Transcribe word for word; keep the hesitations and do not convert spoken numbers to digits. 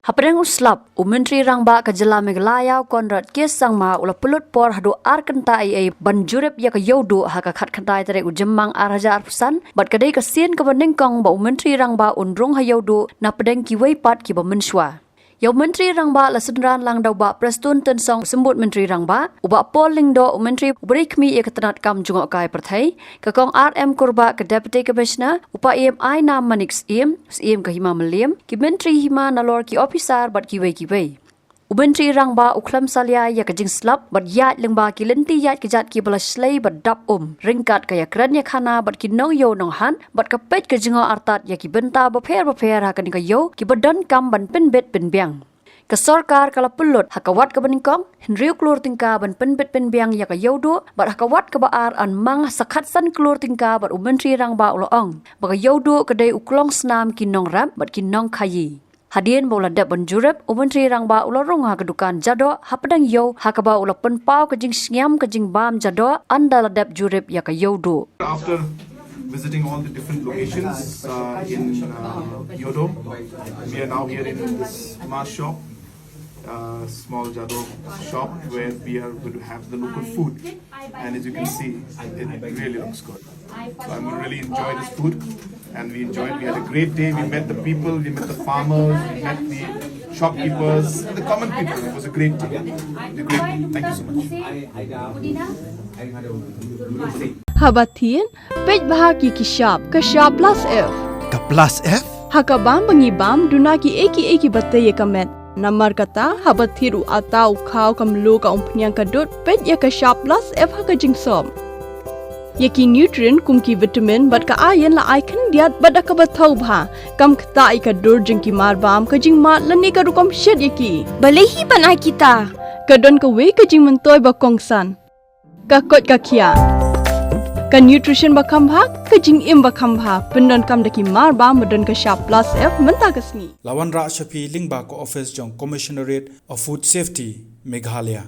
Hapdeng u slap, u Myntri Rangbah ka jylla Meghalaya u Conrad K Sangma u la pynlut por haduh ar kynta eiei ban jurip ïa ka Ïewduh ha ka khatkhyndai tarik u Jymmang ar hajar arphew san, bad ka dei ka sien kaba nyngkong ba u Myntri Rangbah un rung ha Ïewduh napdeng kiwei pat kiba mynshuwa. Ïa u Myntri Rangbah la synran lang da u Bah Prestone Tynsong u Symbud Myntri Rangbah, u Bah Paul Lyngdoh u Myntri uba dei khmih ïa ka tnat kam jngohkai pyrthei, ka Kong R M Kurbah ka Deputy Commissioner, u Paiem Ainam Manik Syiem, Syiem ka Hima Mylliem, ki Myntri Hima nalor ki ophisar bad kiwei kiwei. U Myntri Rangbah u khlem salia ïa ka jingslap bad ïaid lyngba ki lynti ïaid kjat kiba la shlei bad dap um, ryngkat ka ïakren ïakhana bad ki nongïew nonghan, bad ka peit ka jngoh artat ïa ki bynta bapher bapher ha kane ka ïew kiba donkam ban pynbit pynbiang. Ka sorkar ka la pynlut ha ka wat kaba nyngkong hynriew klur tyngka ban pynbit pynbiang ïa ka Ïewduh, bad ha ka wat kaba ar yn mang sa khatsan klur tyngka, bad u Myntri Rangbah u la ong ba ka Ïewduh ka dei u klongsnam ki nongrep bad ki nongkhaïi. Hadien ba u la dep ban jurip, u Myntri Rangbah u la rung ha ka dukan jadoh hapdeng ïew, ha kaba u la pynpaw ka jingsngiam ka jingbam jadoh ynda la dep jurip ïa ka Ïewduh. After visiting all the different locations uh, in uh, Ïewduh, we are now here in this mask shop, uh, small jadoh shop where we are going to have the local food. And as you can see, it really looks good. So I'm going to really enjoy this food. And we enjoyed, we had a great day. We met the people, we met the farmers, we met the shopkeepers, and the common people. It was a great day. It was a great day. Thank you so much. Haba thied, peit bha ki ki shap, ka shap plus F. Ka plus F? Ha ka bam ba ngi bam, duna ki ei ki ei kiba tei ïa ka met. Namar kata, haba thied u atta, u khaw, ka mluh, ka umphniang, ka dud, peit ïa ka shap plus F ha ka jingsop. Ïa ki nutrient kum ki vitamin bad ka iron la ai khyndiat bad da kaba thaw bha. Kam ktah ïa ka dur jong ki marbam, ka jingmad lane ka rukom shet ïa ki. Balei hi ban ai kita? Ka don kawei ka jingmyntoi ba kongsan. Ka koit ka khiah. Ka nutrition ba kham bha, ka jingim ba kham bha, pyndonkam da ki marbam ba don ka shap plus F mynta ka sngi. La wanrah sha phi lyngba ka office jong Commissionerate of Food Safety, Meghalaya.